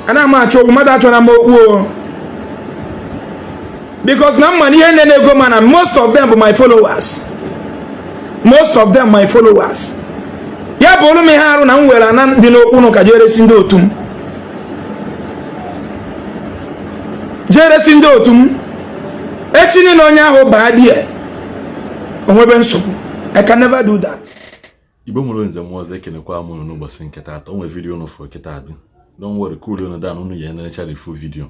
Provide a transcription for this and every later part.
Ana m achọ okwu, mmadụ achọna m okwu o, because na mma na ihe nne na-ego, mana most of them bụ my followers, most of them my followers. Ya bụ olu m ihe arụ na m were ana dị n'okpuru ka jee resi ndị otu m, jee resi ndị otu m. Echi niile onye ahụ baa die onwebe nsogbu. I can never do that. Igbo nwere nze mmụọ ọzọ, ekenekwa m unu n'ụbọchị nke taata. O nwere video unu fụrụ kịta abi. Don't worry, cool unu down, unu ya enecha the full video.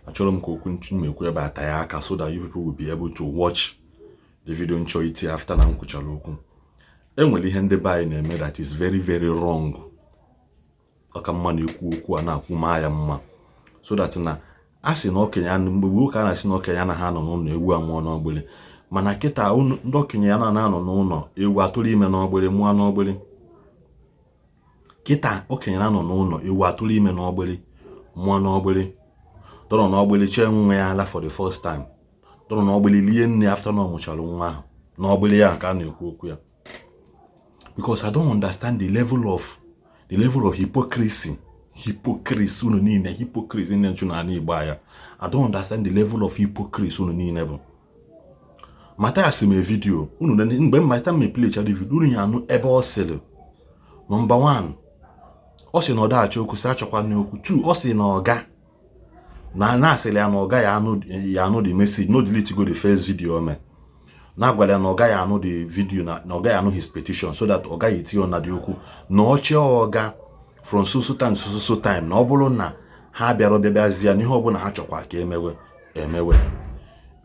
Achọrọ m ka okwu nchu m ekwu ebe ata ya aka so that you people will be able to watch the video nchọ iti after na m kwuchara okwu. Enwere ihe ndị be anyị na-eme that is very very wrong. Ọka mma na-ekwu okwu a na-akwụ maa ya mma so that na a sị na okenye anụ mgbe gboo ka a na-asị na okenye anaghị anọ n'ụlọ ewu amụọ n'ọgbịrị, mana kịta ndị okenye ya na-anọ n'ụlọ, ewu atụrụ ime n'ọgbịrị, mụọ n'ọgbịrị. Kịta okenye na-anọ n'ụlọ, ewu atụrụ ime n'ọgbịrị, mụọ n'ọgbịrị, dọrọ n'ọgbịrị chee nwa ya ala for the first time, dọrọ n'ọgbịrị lie nne after na ọ mụchara nwa ahụ n'ọgbịrị ya ka a na-ekwu okwu ya. Because I don't understand the level of hypocrisy, hypocrisy unu niile, hypocrisy niile nchu n'ala Igbo anya. I don't understand the level of hypocrisy unu niile bụ. Mathias mee video unu, mgbe Mathias mee play chara video unu ya anụ ebe ọ sịrị, number 1, ọ sị na ọ daghachi okwu, sị achọkwa n'okwu. 2, ọ sị na ọga na na-asịrị ya na ọga ya anụ, ya anụ the message, no delete go the first video o mee, na-agwara ya na ọ gaghị anụ the video, na ọ gaghị anụ his petition, so that ọ gaghị etinye na dị okwu na ọchị ọga from so so time to so so time, na ọ bụrụ na ha bịara ọbịa ya n'ihe ọbụla ha chọkwa ka emewe emewe.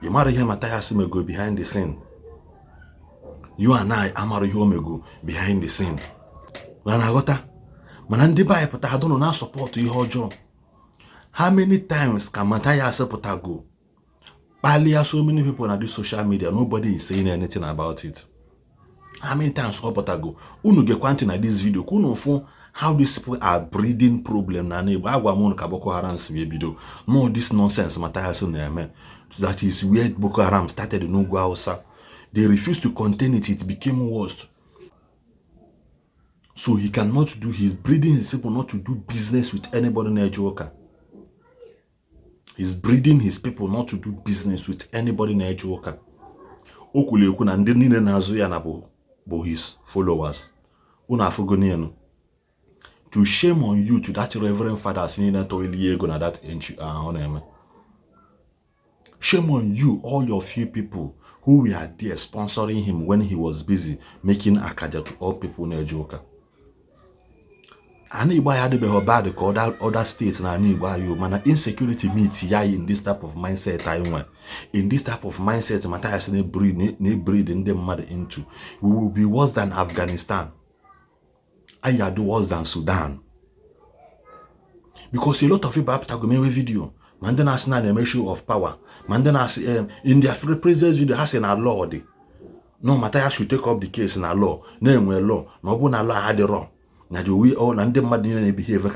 Ị mara ihe Mathias mego behind the scene? You and I amara ihe o mego behind the scene na na-aghọta, mana ndị be anyị pụta ha dụnụ na support ihe ọjọọ. How many times ka Mathias pụtago kpalia so many people na this social media? Nobody is saying anything about it. How many times ọ pụtago? Unu gekwa ntị na this video ka unu fụ how these people are breeding problem na Igbo. Agwa m unu ka Boko Haram si wee bido. No, this nonsense Mathias na-eme, that is where Boko Haram started n'ugwu Hausa. They refused to contain it, it became worse. So he cannot do, he's breeding his people not to do business with anybody na-eje ụka. He's breeding his people not to do business with anybody na-eje ụka. O kwuru ekwu na ndị niile na-azụ ya na bụ his followers. Unu afụgo n'elu to shame on you, to that reverend fathers niile tọrọ ego na that ọ na-eme. Shame on you, all your few people who were there sponsoring him when he was busy making akaja to all people na-eje ụka. Ana Igbo anyị adịbeghị bad ka other states na ana Igbo anyị, mana insecurity meet ya in this type of mindset anyị nwere, in this type of mindset Mathias na-ebreed ndị mmadụ into. We will be worse than Afghanistan, anyị adị worse than Sudan, because a lot of people apụtago mewe video, ma ndị na-asị na na-eme show of power, ma ndị na-asị in their previous video ha sị na law dị no, Mathias should take up the case na law, na-enwe law, na ọ bụ na law adịrọ na the way ọ na ndị mmadụ niile na-ebehave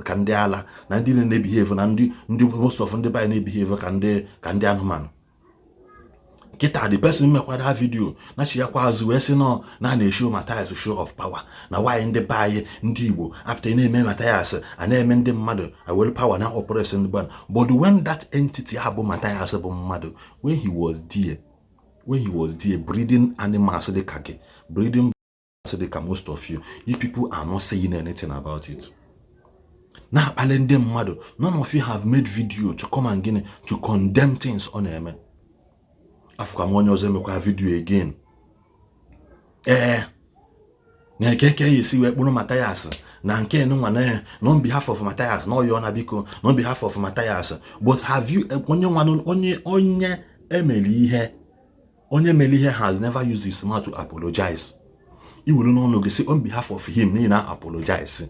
ka ndị ala, na ndị niile na-ebehave na ndị most of ndị be anyị na-ebehave ka ndị anụmanụ. Kịta the person mekwara video nachiyakwa azụ wee sị nọ na na-eshow Mathias show of power, na nwaanyị ndị be anyị ndị Igbo after na-eme Mathias a na-eme ndị mmadụ awere power na oppress ndị mmadụ. But when that entity ha bụ Mathias bụ mmadụ, when he was there breeding animals dị ka gị, breeding dị ka most of you, you people are not saying anything about it. Na-akpali ndị mmadụ, none of you have made video to come and gịnị, to condemn things ọ na-eme. Afụkwa m onye ọzọ emekwa video again, ee, na eke ya esi wee kpụrụ Mathias na nke nwa na on behalf of Mathias na ọyọ na biko na on behalf of Mathias. But have you, onye nwa, onye emere ihe, onye mere ihe has never used his mouth to apologize. Iwere n'ọnụ gị sị on behalf of him n'ihi na apologize,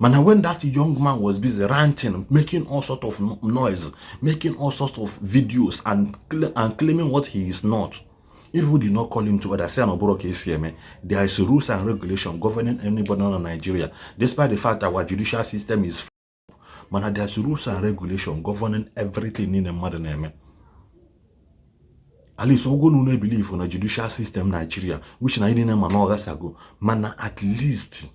mana when that young man was busy ranting, making all sort of noise, making all sorts of videos and claiming what he is not, if we did not call him to order, say na ọbụrụ ka esi eme. There is rules and regulation governing anybody in Nigeria, despite the fact our judicial system is, mana there's rules and regulation governing everything niile mmadụ na-eme. At least ogo na believe na judicial system Nigeria, which na niile ma na ọ ghasago, mana at least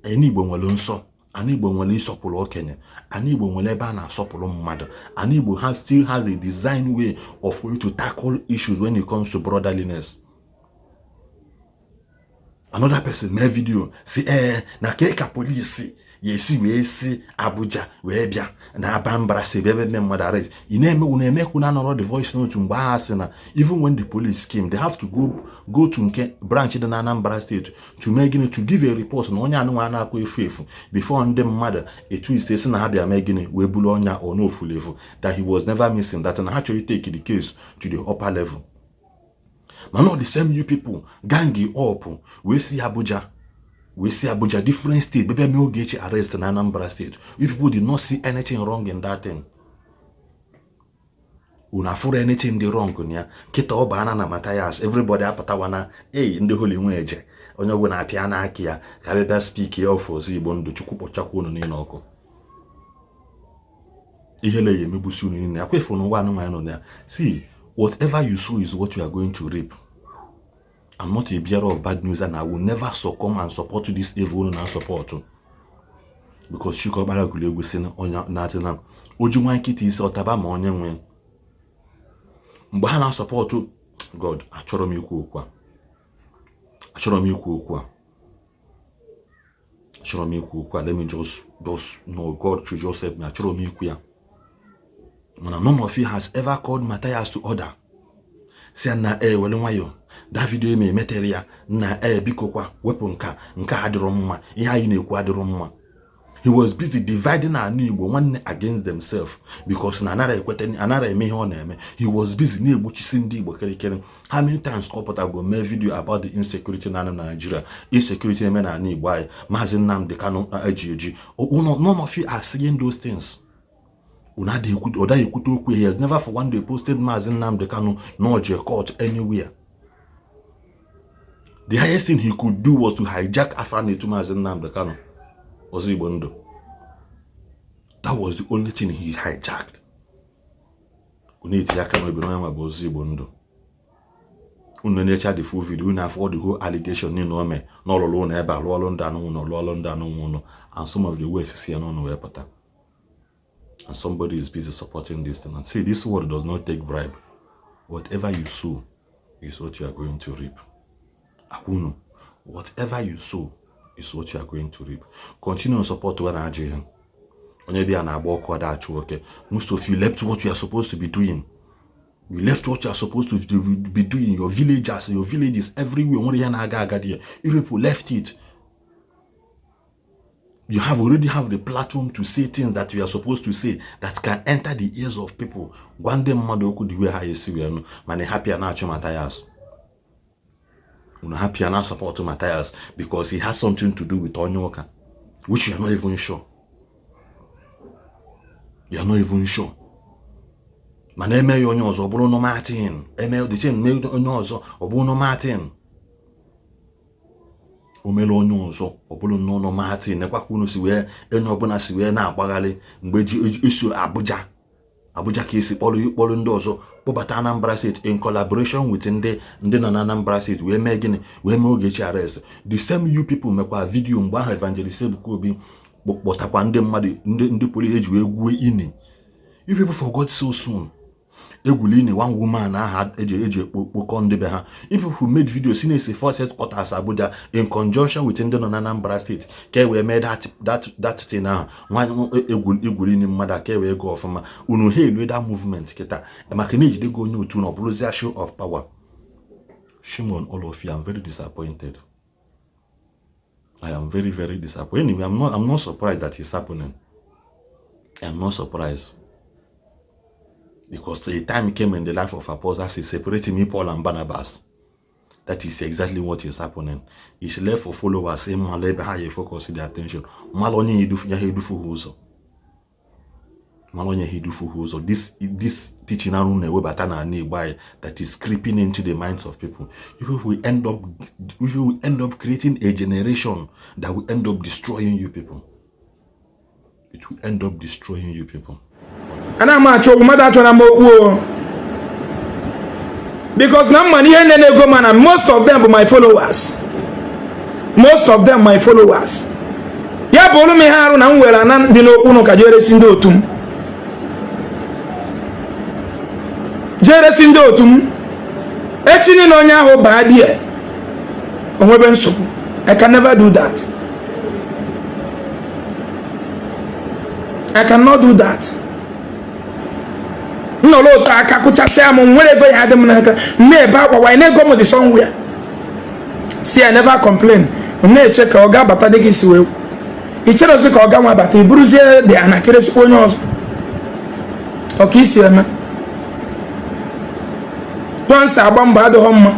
anyị Igbo nwere nsọ. Ana Igbo nwere ịsọpụrụ okenye. Ana Igbo nwere ebe a na-asọpụrụ mmadụ. Ana Igbo still has a design way of way to tackle issues when it comes to brotherliness. Another person mee video si ee na ka polisi ya esi wee si Abuja wee bịa na Anambra si ebe eme mmadụ arrest. Ị na-eme unu emekwu na anọrọ the voice note mgbe agha sị na even when the police came, they have to go to nke branch dị na Anambra State to mee gịnị? To give a report na onye anụnwa na-akwa efu efu before ndị mmadụ etu ise si na ha bịa mee gịnị, wee bulu ọnya ọ n'ofulu efu, that he was never missing, that na ha chọrọ take the case to the upper level. Mana the same you people gang up wee si Abuja, different state, bịa mee Ogechi arrest na Anambra State. You people did not see anything wrong in that thing. Unu afụrụ anything dị wrong na ya. Kịta ọ baana na Matthias, everybody apụtawana ei ndị holy nwe eje onye ọbụla na-apịa n'aka ya ka bịa speak ya ofu ọzọ. Igbo ndụ, Chukwu kpọchakwa unu niile ọkụ. Ihele ya emegbusi unu niile. Akwa n'ụwa anụmanụ nọ na ya. See, whatever you sow is what you are going to reap. I'm not a bearer of bad news and I will never succumb and support this evil unu na support, because Chukwu gụrụ egwu si onye na-adị na oju nwa nkịta isi ọtaba ma onye nwe mgbe ha na-support. God, achọrọ m ikwu okwu a, achọrọ m ikwu okwu a, achọrọ m ikwu okwu a. Let me just no, God should just help me. Achọrọ m ikwu ya, mana none of you has ever called Matthias to order, si ya na e were nwayọọ that video eme emetere ya na e biko kwa wepụ nka nke a adịrọ mma, ihe anyị na-ekwu adịrọ mma. He was busy dividing ala Igbo nwanne against themselves because na anara ekweta, anara eme ihe ọ na-eme. He was busy na-egbuchisi ndị Igbo kirikiri. How many times ka ọ pụtago mee video about the insecurity na Nigeria, insecurity eme na ala Igbo anyị, Maazị Nnamdi Kanu eji eji? None of you are saying those things. Unu ọ daghị ekwute okwu. He has never for one day posted Maazị Nnamdi Kanu n'oje court anywhere. The highest thing he could do was to hijack afa na-etu Maazị Nnamdi Kanu ọzọ Igbo ndụ. That was the only thing he hijacked. Unu etinye aka n'obi na onye nwa bụ ọzọ Igbo ndụ. Unu na-echa the full video, unu afọ the whole allegation niile o mee n'ọlụlụ ụlọ ebe a, lụọlụ ndị anụnwụ ụlọ, lụọlụ ndị anụnwụ ụlọ, and some of the ways si ya n'ọnụ wee pụta. And somebody is busy supporting this thing. And see, this world does not take bribe. Whatever you sow is what you are going to reap. Akwunu, whatever you sow is what you are going to reap. Continue support when ajụ ihe onye bịa na-agba ọkụ ọda achụ oke. Most of you left what you are supposed to be doing. You left what you are supposed to be doing. Your villagers, your villages everywhere, nwere ihe na-aga aga there. You people left it. You have already have the platform to say things that you are supposed to say that can enter the ears of people, gwa ndị mmadụ okwu the way ha esi wee nụ. Mana hapụ ya na-achụ Matthias. Unu hapụ ya na support Matthias because he has something to do with onye ụka, which you are not even sure. You are not even sure. Mana eme ya onye ọzọ, ọ bụrụ normal thing. Eme the thing mee onye ọzọ, ọ bụrụ normal thing. O mere onye ọzọ, ọ bụrụ nnọọ normal thing. Nekwa ka unu si wee enye ọbụla si wee na-agbagharị mgbe ji eso Abuja, Abuja ka esi kpọrọ kpọrọ ndị ọzọ kpọbata Anambra State in collaboration with ndị nọ na Anambra State wee mee gịnị? Wee mee Ogechi arrest. The same you people mekwa video mgbe ahụ Evangelist Ebuka Obi kpọtakwa ndị mmadụ, ndị police eji wee gwuo ini. You people forgot so soon. Egwuli ini one woman aha eji ekpokọ ndị be ha. You people made video si na-ese force headquarters Abuja in conjunction with ndị nọ na Anambra State ka e wee mee that thing ahụ nwa egwuli ini mmadụ ka e wee gaa ọfụma. Unu ha elu that movement kịta maka na ejidego onye otu na ọ bụrụzia show of power. Shame on all of you. I'm very disappointed. I am very, very disappointed. Anyway, I'm not surprised that it's happening. I'm not surprised. Because the time came in the life of apostles, he separated me, Paul and Barnabas. That is exactly what is happening. It's left for followers, say, mala ebe ha focus their attention. Mala onye ya edufu ha ụzọ. Mala onye ha edufu ha ụzọ. This teaching arụ na-ewebata n'ala Igbo anyị that is creeping into the minds of people. If we end up creating a generation that will end up destroying you people. It will end up destroying you people. Ana m achọ okwu, mmadụ achọra m okwu o, because na mma na ihe nne na-ego, mana most of them bụ my followers, most of them my followers. Ya bụrụ m ihe arụ na m were ana dị n'okpuru ka jeresi ndị otu m, jeresi ndị otu m. Echi niile onye ahụ baa die onwebe nsogbu. I can never do that. I cannot do that. Nnọrọ otu aka kụchasịa m, nwere ego ya adị m n'aka, na-ebe akwa wanyị na-ego m dị somewhere. See, I never complain. M na-eche ka ọ ga-abata dị ka isi wee i cherozi ka ọ ga nwa bata, i buruzie dị ana keresikwa onye ọzọ. Ọka isi eme tụansi agba mbọ adịghọ mma.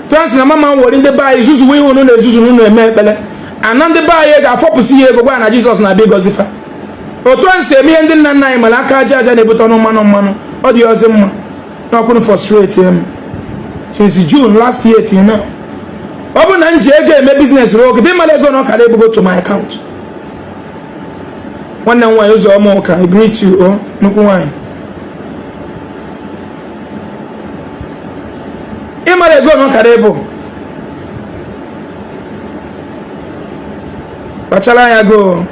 Tụansi na mama were ndị be anyị zuzuwe ihe unu na-ezuzu unu eme ekpere ana ndị be anyị ga-afọpụsị ya ego gwa na Jizọs na-abịa ịgọzi fa. Otu a si eme ihe ndị nna nna anyị mere, aka aja aja na-ebute ọnụ mmanụ mmanụ, ọ dị ọzọ mma n'ọkụnụ frustrate m since June last year till now. Ọ bụrụ na m ji ego eme business ruo oge dị mara ego na ọkara ebugo to my account. Nwanne m nwaanyị Ụzọma Ụka, I greet you o nnukwu nwaanyị. Ịmara ego na ọkara ebu, kpachara anya go,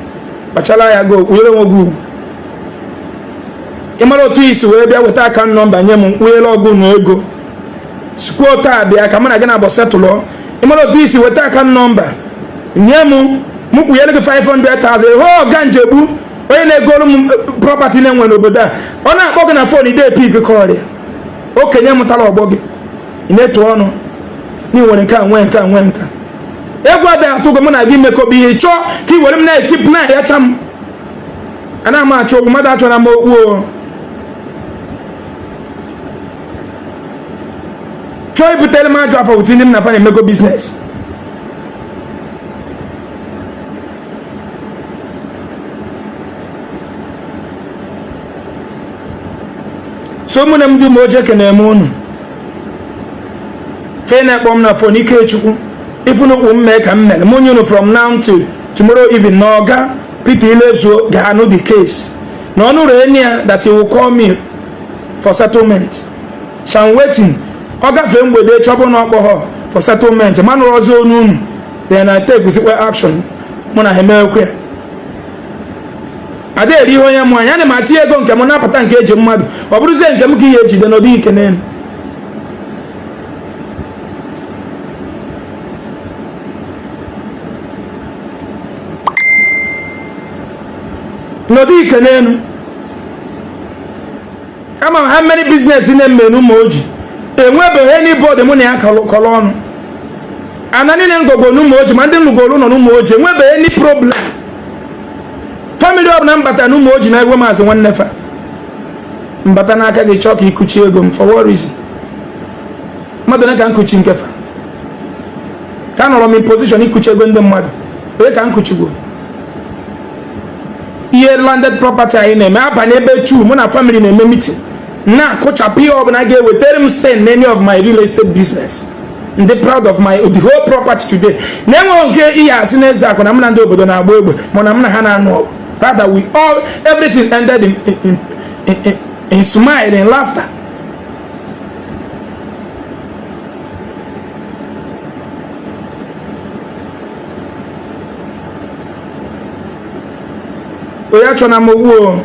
kpachara anya go, kwụnyere onwe gị ugwu. Ịmara otu isi wee bịa weta account number nye m, kwụnyere ọgụ na ego sikwuo taa bịa ka mụ na gị na-abọ setụlụ. Ịmara otu isi weta account number nye m, mụ kwụnyere gị 500,000. Hụ ọga njegbu onye na-egolu m property na-enwe n'obodo a, ọ na-akpọ gị na phone ide pick call ya. Okenye mụtara ọgbọ gị, ị na-etu ọnụ na ị nwere nke a, nwee nke a, nwee nke a. Egwu adịghị atụ gị mụ na gị mekọba ihe chọọ ka ị were m na-etipụ na-ayacha m. Ana m achọ okwu, mmadụ achọra m okwu o. Chọọ ibutere m ajọ afọ wuti ndị m na fa na-emego business. So mụ na m dị m oche ekene m unu fe na-akpọ m na phone. Ikechukwu ifunukwu m mee ka m mere m onye unu from now till tomorrow evening na ọga Peter Ilezuo ga-anụ the case na ọnụ ree ya that he will call me for settlement. So I'm waiting. Ọ gafee mgbede chọbụ na ọkpọghọ for settlement manụrụ ọzọ onu unu, then I take zikwa action. Mụ na ha emekwe ada eri ihe onye mụ anya. Ana m atinye ego nke m napụta nke eji mmadụ, ọ bụrụzie nke m ka ihe ejide n'ọdị ike n'elu. N'ọdị ike n'elu. Ama m ha many business na-eme n'ụmụ oji, enwebeghị anybody mụ na ya kọrọ ọnụ. Ana niile ngọgọ n'ụmụ oji, ma ndị nlụgoro nọ n'ụmụ oji, enwebeghị any problem. Family ọbụla mbata n'ụmụ oji na egwe maazị nwanne fa mbata n'aka gị chọọ ka ikuchi ego m. For what reason? Mmadụ na ka nkuchi nke fa ka nọrọ m in position ikuchi ego ndị mmadụ, onye ka nkuchigwo ihe landed property anyị na-eme abalị ebe 2 mụ na family na-eme meeting na-akụchapụ ihe ọbụla ga-ewetara m stain in any of my real estate business. Ndị proud of my the whole property today na-enweghị nke ihe asị n'eze akụ na m na ndị obodo na-agba egbe ma na m na ha na-anụ ọgụ. Rather, we all everything ended in smile, in laughter. Onye achọna m okwu o,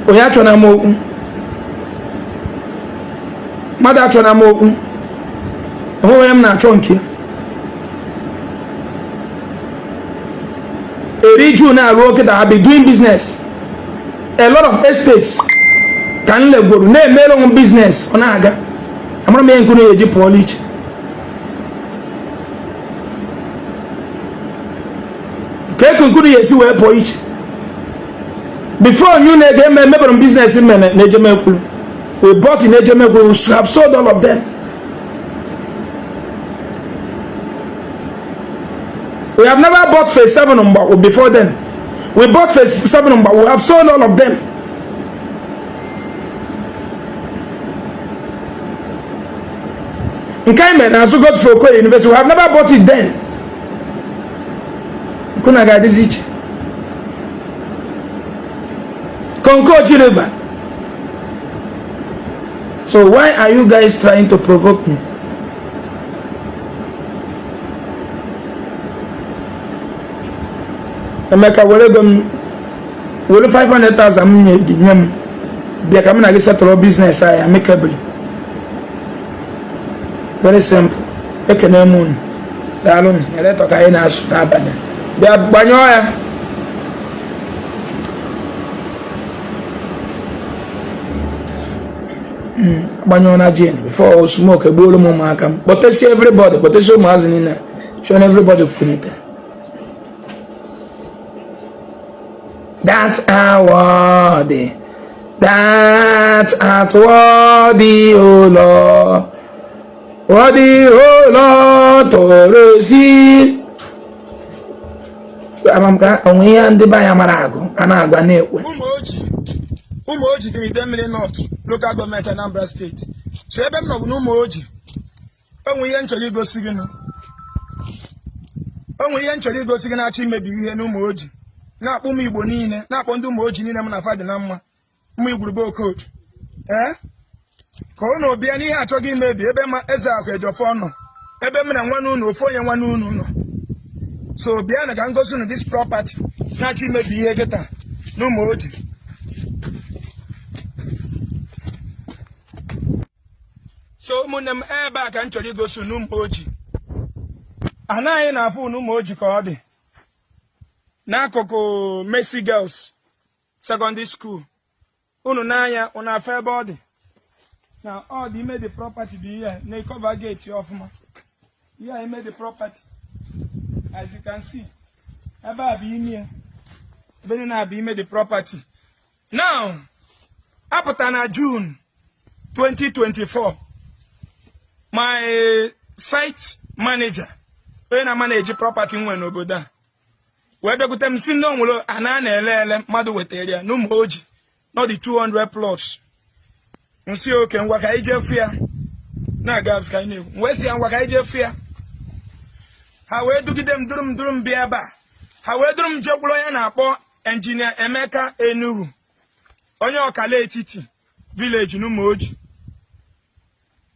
onye achọna m okwu, mmadụ achọna m okwu, onwe onye m na-achọ nke eri June na-arụ oke that have been doing business. A lot of estates ka m legworo na-emere onwe business, ọ na-aga. Amara m ihe nkunu ya eji pụọla iche. Ka eku nkunu ya esi wee pụọ iche before you na-ege eme emebere m business mere na Ejemekwuru. We bought in Ejemekwuru, we have sold all of them. We have never bought phase 7 Mgbakwu before then. We bought phase 7 Mgbakwu, we have sold all of them. Nke anyị mere n'azụ Godfrey Okoye University, we have never bought it then. Nkuna ga-adịzi iche. Konkoji River. So why are you guys trying to provoke me? Emeka, were ego m, were 500,000 m nye gị, nye m, bịa ka m na gị settle business anyị amicably. Very simple. Ekene m unu, daalụ. Eletọ ka anyị na-asụ n'abalị. Bịa gbanyụọ ya. Gbanyụọ na gen before smoke egbuolu m ụmụaka m. Kpọtesie everybody, kpọtesie ụmụazị niile, chọọ na everybody kunite. That art worthy, that art worthy, O Lord, worthy, O Lord, to receive. Amam ka onwe ihe ndị be anyị mara agụ a na-agwa na-ekwe. Ụmụoji dị Idemili North Local Government, Anambra State. So ebe m nọ bụ n'Ụmụoji. Onwe ihe m chọrọ igosi gị nụ. Onwe ihe m chọrọ igosi gị na-achọ imebi ihe n'Ụmụoji. Na-akpọ ụmụ Igbo niile, na-akpọ ndị Ụmụoji niile m na fa dị na mma, ụmụ Igwurube Okodu, ee, ka unu bịa n'ihe achọghị imebi ebe ma eze akụ ejọfọ nọ, ebe m na nwanne unu, ofu onye nwanne unu nọ. So bịa na ka m gosi unu this property na-achọ imebi ihe kịta n'Ụmụoji. So ụmụnne m, ebe a ka m chọrọ igosi unu Ụmụoji. Anaghị na-afụ unu Ụmụoji ka ọ dị n'akụkụ Mercy Girls Secondary School. Unu n'anya, unu afụ ebe ọ dị na ọ dị ime. The property dị ihe na-ecover gate ọfụma, ihe a ime the property. As you can see, ebe a bụ ime ya, ebe niile a bụ ime the property. Now, apụta na June 2024, my site manager, onye na-manage property nwe n'obodo a, wee bịakwute m si na o nwere ana a na-ele ele, mmadụ wetara ya n'Ụmụoji, n'ọdị 200 plus. Nsi oke ngwa, ka anyị jee fụ ya. Na-aga azụ ka anyị na-ekwu, wee sị ya ngwa, ka anyị jee fụ ya. Ha wee dugide m, duru m, duru m bịa ebe a. Ha wee duru m jekwuru onye na-akpọ Engineer Emeka Enuhu, onye ọkala etiti village n'Ụmụoji.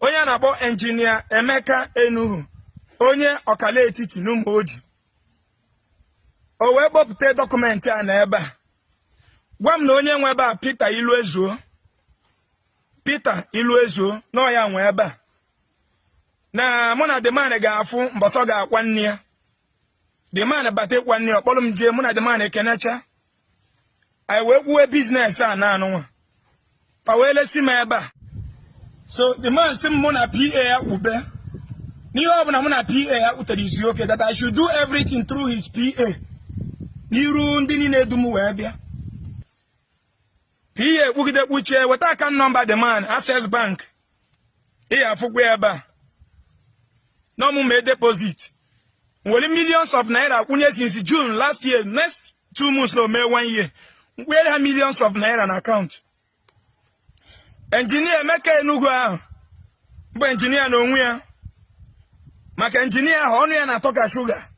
Onye a na-akpọ Engineer Emeka Enuhu, onye ọkala etiti n'Ụmụoji, o wee kpọpụta document a na ebe a, gwa m na onye nwe ebe a, Peter Iluezuo, Peter Iluezuo, na ọ ya nwe ebe a, na mụ na the man ga-afụ mbọsọ ga-akwa nne ya. The man bata ịkwa nne ya, ọkpọrọ m jee, mụ na the man ekenecha, anyị wee kwuwe business a na anụnwa fa wee lesi m ebe a. So the man sị m mụ na PA ya kwube n'ihe ọbụla mụ na PA ya kwutere izu oke, that I should do everything through his PA n'iru ndị niile dum wee bịa. PA kpugide kpuchie, weta account number the man, Access Bank, ị ya afụkwa ya ebe a n'ọmụmụ deposit nwere millions of naira kwụnye since June last year. Next 2 months na omee one year. Mkpụnyere ha millions of naira na account. Engineer Emeka Enugu ahụ bụ engineer n'onwe ya, maka engineer ahụ, ọnụ ya na-atọ ka shuga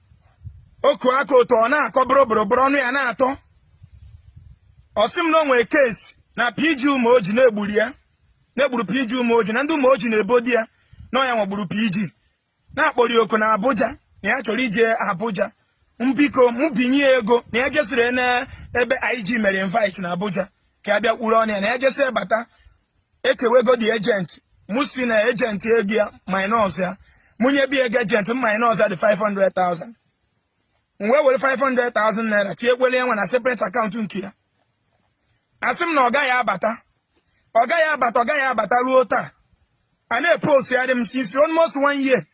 oku aka otu ọ na-akọ bụrụ bụrụ bụrụ, ọnụ ya na-atọ. Ọ sị m na o nwere case na PG Ụmụoji na-egburu ya, na-egburu PG Ụmụoji, na ndị Ụmụoji na-ebo di ya na ọ ya nwagburu PG, na-akpọrọ ya oku na Abuja, na ya chọrọ ije Abuja, mbiko m binye ya ego, na ya jesiri n'ebe IG mere invite na Abuja ka ya bịa kwuru ọnụ ya, na ya jesiri bata, ekewego the agent, mụ si na agent ego ya minus ya, mụ nye bi ego agent m minus ya dị 500,000. M wee were 500,000 naira tinyekwele ya nwe na separate account nke ya. Asị m na ọ gaghị abata, ọ gaghị abata, ọ gaghị abata. Ruo taa, a na-epost ya dị m since almost one year.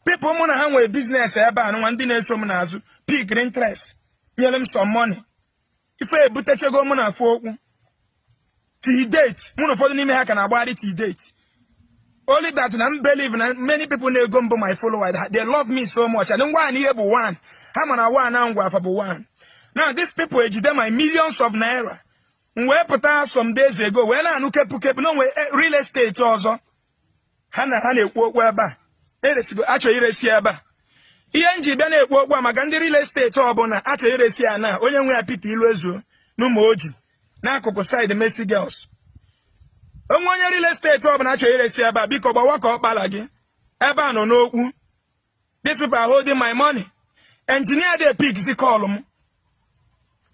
People mụ na ha nwere business ebe a nwa, ndị na-eso m n'azụ pick interest, nyere m some money. Ife ebutechego mụ na afụ okwu till date. Mụ na ụfọdụ n'ime ha ka na-agbagharị till date. Only that na m believe na many people na-ego mbụ my follower, they love me so much, and ngwa na ihe bụ one ha mana one na ngwa afa bụ one. Now these people ejide my millions of naira. M wee pụta some days ago wee na-anụ kepu kepu na onwe real estate ọzọ ha na ha na-ekwu okwu ebe a eresigo, achọ iresi ebe a. Ihe m ji bịa na-ekwu okwu a maka ndị real estate ọbụla achọ iresi ya na onye nwe ya, Peter Iluezuo n'Ụmụoji n'akụkụ side Mercy Girls. Onwe onye real estate ọbụla achọ iresi ebe a, biko gbawa ka ọ kpala gị. Ebe a nọ n'okwu. These people are holding my money. Engineer dey pick si call m.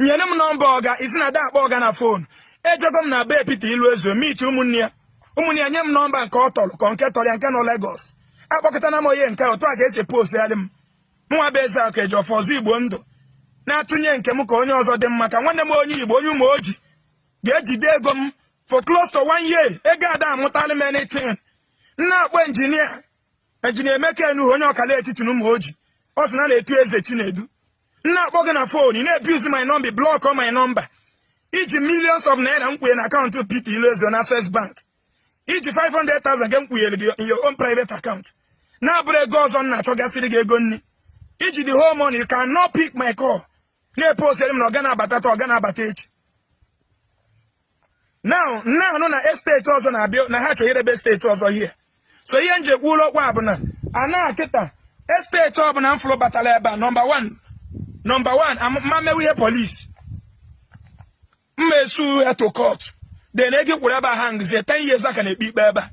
Nyere m nọmba ọga. Isi na ada akpọ ọga na phone. Ejego m na be Peter Iluezuo meet ụmụnne ya. Ụmụnne ya nye m nọmba nke ọ tọrọ ka nke tọrọ ya nke nọ Lagos. Akpọkọtana m onye nke otu a ka esi post ya dị m. Nwa bụ Ezeakụ Ejiofor ọzọ Igbo ndụ na-atụnye nke m ka onye ọzọ dị mma, ka nwanne m onye Igbo, onye ụmụ oji ga-ejide ego m for close to one year. Ego ada amụtalị m anything. Nna akpọ engineer Emeka Enuhu, onye ọkala etiti na ụmụ oji, ọ sị na na-etu eze Chinedu. Nna akpọ gị na phone, ị na-abuse my number, block my number. Iji millions of naira mkpughe na account Peter Iluezuo na Access Bank, iji 500,000 nke mkpughere gị in your own private account, na-abụrụ ego ọzọ m na-achọgasịrị gị ego nri. Iji the whole money, you cannot pick my call. Na-epostiri m na ọga na-abata taa, ọga na-abata echi. Now na-anụ na estate ọzọ na-abịa, na ha chọrọ irebe estate ọzọ here. So ihe njekwa ụlọ ọkwa bụ na ana kịta estate ọbụla m fụrụ batara ebe a, number 1, number 1, ma mewe ihe police mma esu ya to court. Then ego kwuru ebe a ha ngụzie 10 years aka na-ekpe ikpe ebe a.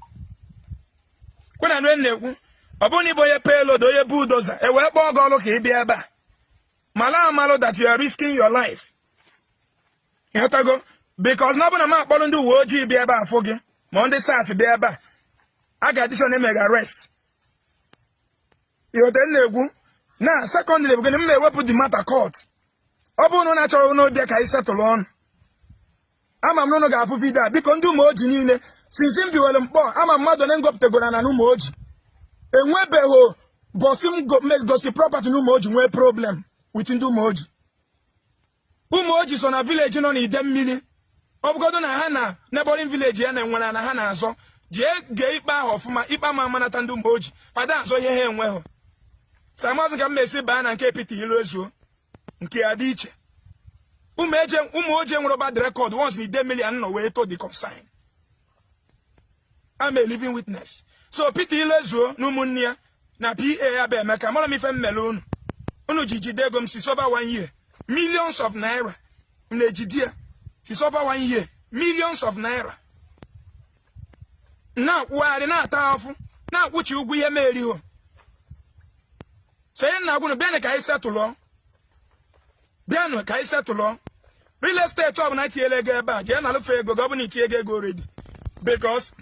Kwena nụ na-ekwu, ọ bụrụ na ịbụ onye payload, onye bulldozer, e wee kpọọ gị ọrụ ka ị bịa ebe a, mala amalụ that you are risking your life. Ịghọtago? Because na ọ bụ na m akpọrọ ndị uwe ojii bịa ebe a fụ gị, ma ndị SARS bịa ebe a, a ga-adịshọn emega arrest. Ịghọta m na-ekwu? Na secondary bụ gịnị? M na-ewepụ the matter court. Ọ bụrụ na unu achọrọ unu bịa ka anyị settle ọnụ, ama m na unu ga-afụ video a. Biko, ndị ụmụ oji niile, since m biwere mkpọ, ama mmadụ ole ngopụtagoro na ụmụ oji. Enwebeghị bọsị m gosi property na ụmụ oji nwee problem with ndị ụmụ oji. Ụmụ oji so na village nọ n'ide mmiri. Ọ bụgodo na ha na neighboring village ya na-enwere na ha na-azọ, jee gee ikpe ahụ ọfụma. Ikpe ama amanata ndị ụmụ oji fada azọ ihe ha enweghị. Samazụ ka m esi baa na nke Peter Iluezuo nke ya dị iche. Ụmụ oji nwere bad record once na ide mmiri nọ wee to the concern. I'm a living witness. So Peter Iluezuo na ụmụnne ya na PA ya bụ Emeka, mara m ife mmele unu. Unu ji jide ego m si over one year, millions of naira m na-ejide ya si over one year, millions of naira na-akwụgharị, na-ata afụ, na-akwụchi ụgwọ ihe m eriho. So ihe na agwụnụ, bịanụ ka anyị settle, bịanụ ka anyị settle. Real estate ọbụla tinyere ego ebe a, jee nalụfe ego gị. Ọ bụla itinye ego, ego ready, because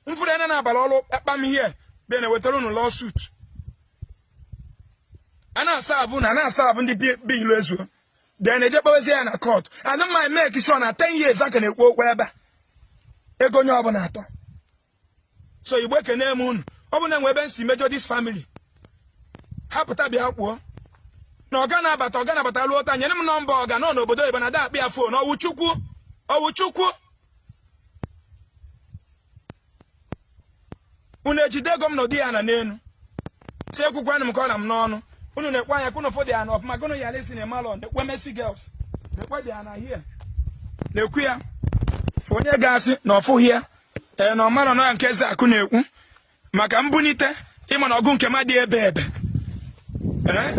mfụrụ ene na-abalị ọrụ akpam ihe bịa na-ewetara unu lawsuit. A na-asa abụ na na-asa abụ ndị be Iluezuo, then eje kpọwezie ya na court. And my make sure na 10 years aka na-ekwu okwu ebe a, ego onye ọbụla atọ. So Igbo, ekene m unu. Ọ bụ na enwe ebe m si mejọ this family, ha pụta bịa kwuo na ọga na-abata, ọga na-abata ruo taa. Nyere m nọmba ọga nọ n'obodo oyibo na ada akpị ya phone. Ọwụ Chukwu, ọwụ Chukwu. Unu ejide ego m nọdụ ya na n'elu si ekwukwanụ m ka ọ na m n'ọnụ. Unu na-ekwe anya ka unu fụ dị ya na ọfụma gụnụ ya lesi na emalọ na-ekwe Mercy Girls na-ekwe dị ya na hie na-ekwu ya. Onye ga-asị na ọfụghị ya, ee, na ọmarọ na nke eze akụ na-ekwu maka mbunite ịma na ọgụ nke m adịghị ebe ebe. Ee,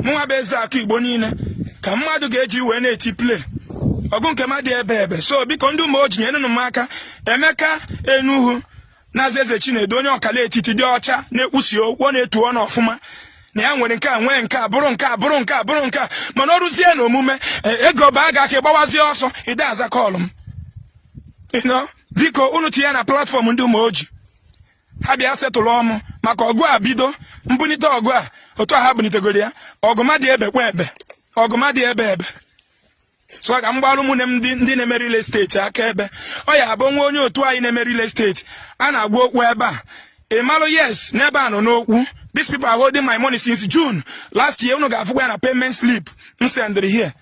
mụnwa bụ eze akụ Igbo niile ka mmadụ ga-eji wee na-eti play ọgụ nke m adịghị ebe ebe. So biko, ndị ụmụ oji, nyerenụ m aka. Emeka Enuhu na-aza eze Chinedu, onye ọkala etiti dị ọcha, na-ekwusi okwu, ọ na-etu ọnụ ọfụma na ya nwere nke a, nwee nke a, bụrụ nke a, bụrụ nke a, bụrụ nke a, mana ọ rụzie na omume ego baa ga aka ịgbawazie ọsọ ide aza call m. Biko, unu tinye na platform ndị ụmụ oji, ha bịa settle ọmụ maka ọgụ a. Bido mbunite ọgụ a otu a ha bunitegoro ya, ọgụ ma dị ebe kwa ebe, ọgụ ma dị ebe ebe. So ka m gbara ụmụnne m ndị na-eme real estate aka ebe ọ ya abụ nwa onye otu anyị na-eme real estate a na-agwa okwu ebe a. Ị malụ, yes, n'ebe a nọ n'okwu. These people are holding my money since June last year. Unu ga-afụkwa ya na payment slip m sendịrị here.